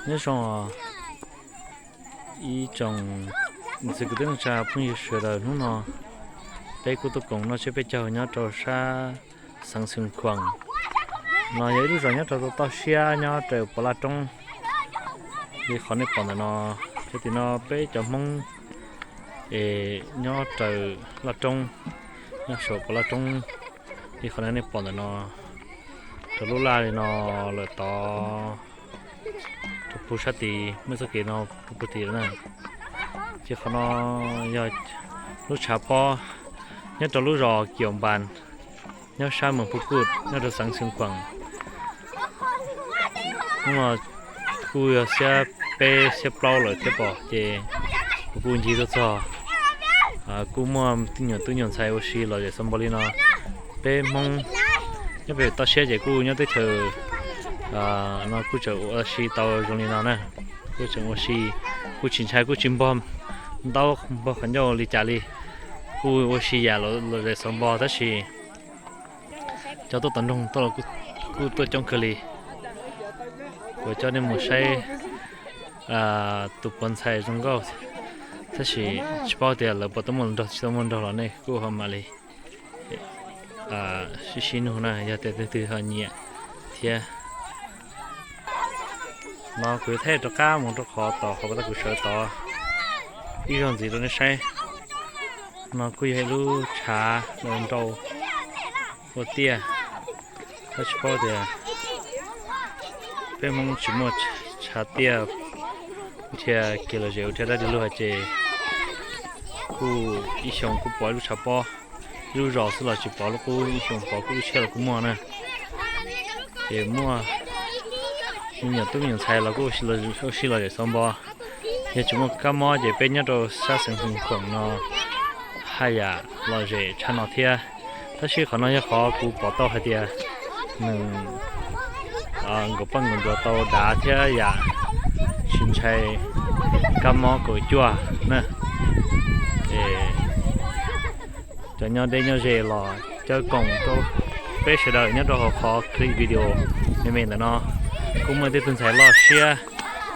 Nyob zoo ib tsoom niam txiv kwv tij neej tsa phooj ywg sawv daws, hnub no peb kuj tuaj koom noj tsiab peb caug nyob rau sab xeev Xeev Khuam no, yog ib lub zos nyob rau toj siab nyob raws Pov Laj Roob li qhov nej pom ntawm no. Ces tim no peb cov Hmoob es nyob raws Laj Roob, nyob saum Pov Laj Roob li qhov no nej pom ntawm no, rau lub laj li no lawm tod rau pug sab tid, muaj txoj kev no rau pug tid na. Ces qhov no yog lub tshav pob nyob rau lub zos Kiaum Npas, nyob sab Moos Phu Kuj nyob rau xeev Xeev Khuam. Hnub no kuj yog xiab peb xiab plaub lawm thiab pom, ces kuv kuj ncig tuaj txog, kuj muaj tej nyuam tub nyuam ntxhais ua si lom zem xov npog li no. Peb Hmoob nyob pem toj siab ces kuj nyob teb chaws no kuj tseem ua si tau zoo li no na. Kuj tseem ua si, kuj tsis ntshai, kuj tsis npog ntaub npog qhov ncauj li cas li, kuj ua si yam lom zem xov npog tab sis cov tuaj tom nroog tuaj los kuj tuaj coob kawg li. Kuv coj nej mus saib tus puav ntxhais zoo nkauj, tab sis tsis paub tias lawv puas tau muaj hluas nraug tsis tau muaj hluas nraug los nej kuj ho mam li sib sib nug na, yog tias leej twg ho nyiam thiab. No kuv yuav thaij rov qab mus rau qhov tom qhov uas kuv sawv tod ib zaug ntxiv rau nej saib. No kuj yog ib lub tshav nrau ua tiaj, tab sis paub tias peb Hmoob tsis muaj tshav tiaj dhia kev lom zem ua dhia dab tsi luag ces kuj ib xyoos kuj pov ib lub tshav pob, ib lub zos xwb los tsis pov lub qub, ib xyoos pov kuj lub tshiab los kuj muaj na. Ces muaj me nyuam tub me nyuam ntxhais los kuj ua si lom zem xov npog. Yog tsis muaj kab mob ces peb nyob rau sab xeev Xeev Khuam no haj yam lom zem tshaj no thiab. Tab sis qhov no yog qhov kuv pom tau hais tias nws nkaum poj nkaum ntuas tau dav thiab yam tsis ntshai kab mob kaum cuaj na. Cov nyob deb nyob ze los caw koom rau peb sawv daws nyob rau hauv qhov clip video me me ntawm no. Kuj muaj tej tug ntxhais loj siab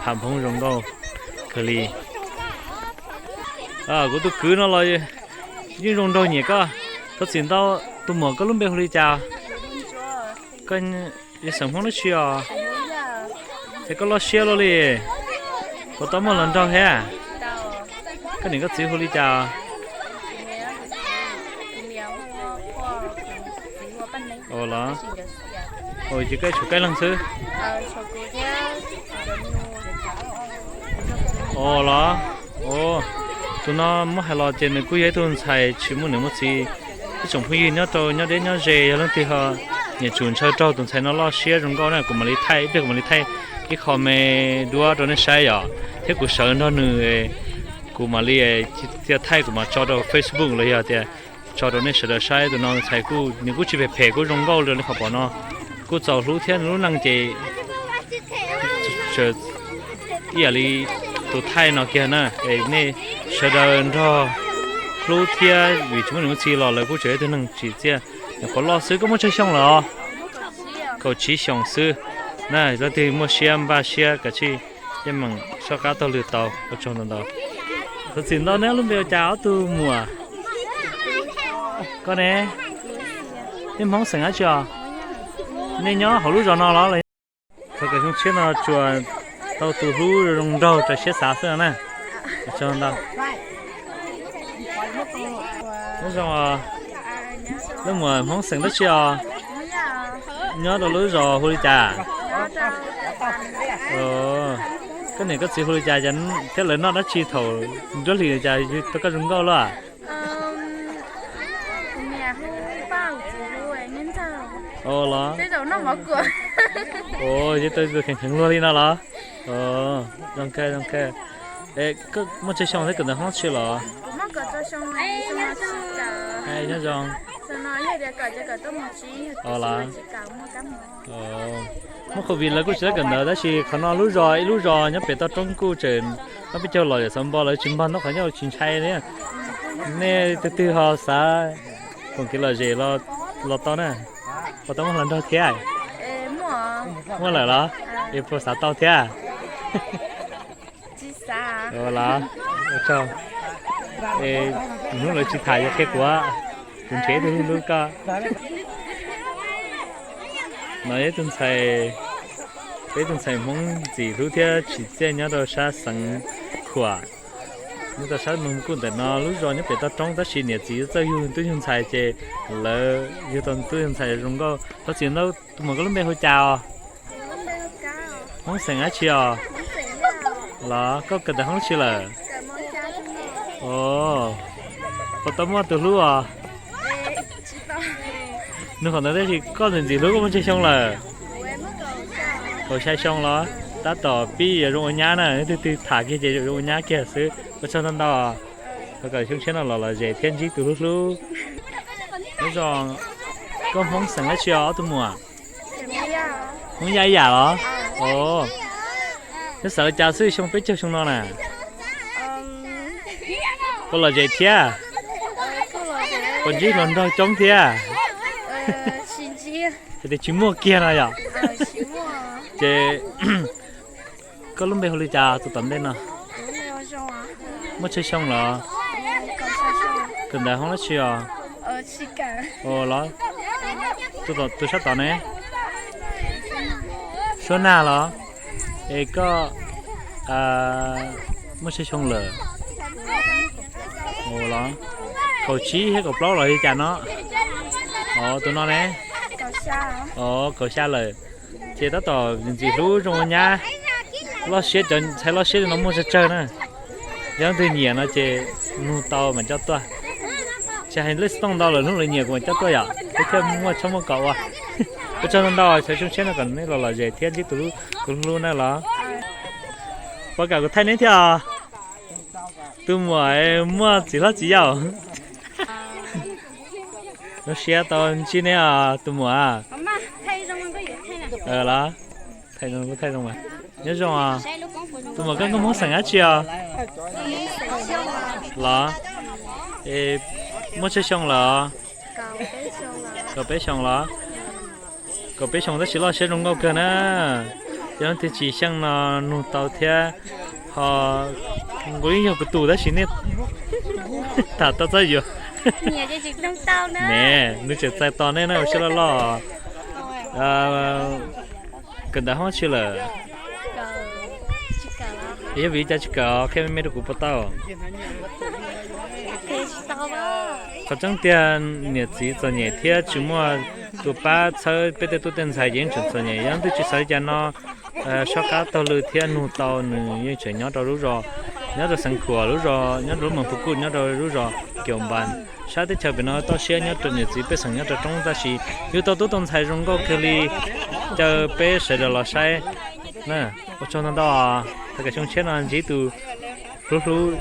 pham phoob zoo nkauj kawg li. Kuv tus kwv no los yeej zoo nraug nyiam koj. Thov txim ntau, tus muam koj lub npe hu li cas? Koj xeem Hmoob dab tsi os? Es koj loj siab luaj li, puas tau muaj hluas nraug thiab? Koj niam koj txiv hu li cas? Ua los, ces koj tshuav koj ib leeg xwb. Ua los, tus no muab hais los ces nws kuj yog ib tug ntxhais tsis muaj niam muaj txiv. Ib tsoom phooj ywg nyob rau nyob deb nyob ze, yog leej twg ho nyiam tsum ntshaw raug tus ntxhais no loj siab zoo nkauj na, kuv mam li thaij ib pliag, kuv mam li thaij ib qho me duab rau nej saib yom, thiab kuv sawv nrog nws, kuv mam li txia thaij kuv mam tso rau Facebook los yog tias tso rau nej sawv daws saib. Tus no ntxhais kuj nws kuj tsis phem phem, kuj zoo nkauj li qhov pom no, kuj txaus hlub thiab nws lub neej ces ib yam li tus thaij no kiag na. Es nej sawv daws nrog hlub thiab, vim tsis muaj niam muaj txiv los lawv kuj tseem ib tug neeg tsim txiaj. Nyuam qhuav loj xwb, koj muaj tsawg xyoo lawm os? Kaum tsib xyoos xwb na. Leej twg muaj siab npaj siab kav tsij yeej meem soj qab taug lw tau. Ua tsaug ntau ntau. Thov txim ntau, neb lub npe ua cas ob tug muam? Koj ne? Nej Hmoob xeem dab tsi os? Nej nyob hauv lub zos no los? Thaum kawm xyoo tshiab no tsuas tau tus hlub zoo nraug raws siab xav xwb na. Ua tsaug ntau. Nyob zoo, lub muam Hmoob xeem dab tsi os? Nyob rau lub zos hu li cas? Koj niam koj txiv hu li cas thiab lawv noj dab tsi thaum nruab hlis cas yug tau koj zoo nkauj luaj? Ua los, ces tau kheev kheev luag li no los? Zoo kawg, zoo kawg. Koj muaj tsawg xyoo thiab kawm ntawv hoob tsi los? Nyob zoo. Ua los, muaj covid lawv kuj tsis tau kawm ntawv, tab sis qhov no lub zos ib lub zos nyob pem toj roob kuj tseem muaj peb caug los yam xav npo, lawv tsis npog ntaub qhov ncauj tsis ntshai li. Nej tus twg ho xav koom kev lom zem los tau na. Puas tau muaj hluas nraug thiab? Muaj lawm los? Es puas xav tau thiab? Los, hnub lawv tsis tham yog qhia kuv, kuv nrhiav ib tug hlub hlub koj. No yog ib tug ntxhais, peb ib tug ntxhais Hmoob ntxim hlub thiab tsim txiaj nyob rau sab xeev Khuam, nyob rau sab Moos Kuj ntawm no. Lub zos nyob pem toj roob tab sis niam txiv txawj yug tub yug ntxhais ces lawv yug tau tub yug ntxhais zoo nkauj. Thov txim ntau, tus muam koj lub npe hu cas os? Hmoob xeem dab tsi os? Los koj kawm ntawv hoob dab tsi lawm? Os, puas tau muaj tus hlub os? Nug qhov ntawd tab sis koj ntxim ntxim hlub koj muaj tsawg xyoo lawm? Kaum xya xyoo los? Tab tom pib yuav zoo ua nyab na, leej twg twg tham kiag ces yuav zoo ua nyab kiag xwb. Ua tsaug ntau ntau, thov kom xyoo tshiab no los lom zem thiab ntsib tus hlub hlub. Nyob zoo, koj Hmoob xeem dab tsi os ob tug muam? Hmoob Yaj ib yam los? Os, neb xav li cas xwb xyoo peb caug xyoo no na? Puas lom zem thiab? Puas ntsib hluas nraug coob thiab? Hais tias tsis muaj kiag no yom? Ces koj lub npe hu li cas tus tom ntej no? Muaj tsawg xyoo los? Kawm ntawv hoob dab tsi os? Los, tus sab tod ne? Suab Nag los? Es koj muaj tsawg xyoo lawm? Los, kaum tsib thiab kaum plaub los li cas no? Os, tus no ne? Os, kaum xya lawm. Ces tab tom ntxim hlub zoo ua nyab, loj siab, cov ntxhais loj siab li no muaj tsawg tsawg na. Yog leej twg nyiam no ces nug tau mam coj tuaj. Tsis hais lej xov tooj ntau lawm, hnub lawv nyiam kuv mam coj tuaj yom, peb thiaj muaj tshoob muaj kos ua. Ua tsaug ntau ntau, xyoo tshiab no kom nej los lom zem thiab ntsib tus hlub tus hlub na los. Puas kam kuv thaij neb thiab os? Tus muam muaj txiv hlob txiv yau. Zoo siab tau ntsib neb os tus muam. Los, thaij zoo, thaij zoo mas. Nyob zoo os. Tus muam koj nkauj Hmoob xeem dab tsi os? Los, es muaj tsawg xyoo lawm? Kaum peb xyoo los? Kaum peb xyoo tab sis loj siab zoo nkauj kawg na. Yog leej twg tsis xyeej no nug tau thiab ho, nkaus yeej yog kuv tus tab sis nej tham tau txoj yuav. Ne, nws tseem txais tos nej na, ua siab loj loj. Kawm ntawv hoob dab tsi lawm? Yog vim li cas tsis kawm, qhia me me rau kuv puas tau? Qhov tseeb tiag, niam txiv txom nyem thiab tsis muaj tus pab txhawb peb tej tub tej ntxhais ces yeej tseem txom nyem. Yog leej twg tsis xav li cas no, soj qab taug lw thiab nug tau, nws yeej tseem nyob rau lub zos, nyob rau xeev Khuam lub zos, nyob rau lub moos Phu Kuj, nyob rau lub zos Kiaus Npas. Sab teb chaws pem no toj siab nyob rau niam txiv pej xeem nyob rau roob tab sis yug tau tub tau ntxhais zoo nkauj kawg li, caw peb sawv daws los saib na. Ua tsaug ntau ntau, thov kom xyoo tshiab no ntsib tus hlub hlub.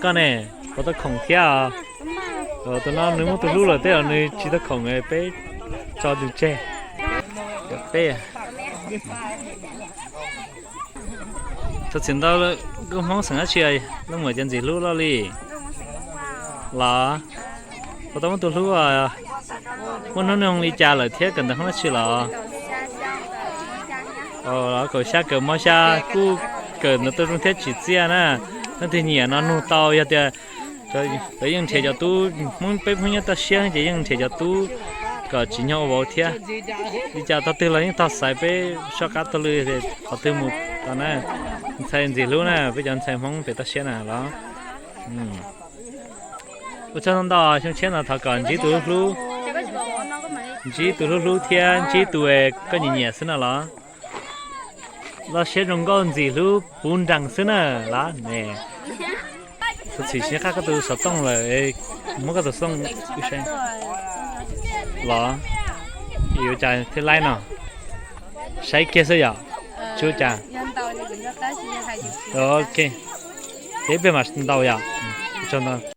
Koj ne, puas tau khoom thiab os? Tus no nws muaj tus hlub lawm tej zaum nws tsis tau khoom, peb tso nws tseg. Peb thov txim ntau, nkauj Hmoob xeem dab tsi, leej muam cov ntxim hlub loj li los? Puas tau muaj tus hlub, muaj hnub nyoog li cas lawm thiab kawm ntawv hoob dab tsi los? Kaum xya kawm mos xya kuj kawm ntawv tau zoo thiab tsim txiaj na. Leej twg nyiam no nug tau, yog tias lawv yeej nrhiav cov tub, Hmoob peb Hmoob nyob toj siab ces yeej nrhiav cov tub kom tsim nyog ua vauv thiab. Li cas tog twg los yeej tog xaiv peb soj qab taug lw qhov twg mus tau na. Ntxhais ntxim hlub na, peb cov ntxhais Hmoob pem toj siab na los. Ua tsaug ntau ntau, xyoo tshiab no thov kom ntsib tus hlub hlub, ntsib tus hlub hlub thiab ntsib tus koj nyiam nyiam xwb no los. Loj siab zoo nkauj ntxim hlub puv nrees xwb na los ne. Txhim siab qab koj tus xov tooj lawm, muab koj tus xov tooj wb saib los. Yuav cas thiaj laib no, saib kiag xwb yom. Tsis ua cas. Ok, ces ib pliag mam ntaus yom. Ua tsaug ntau.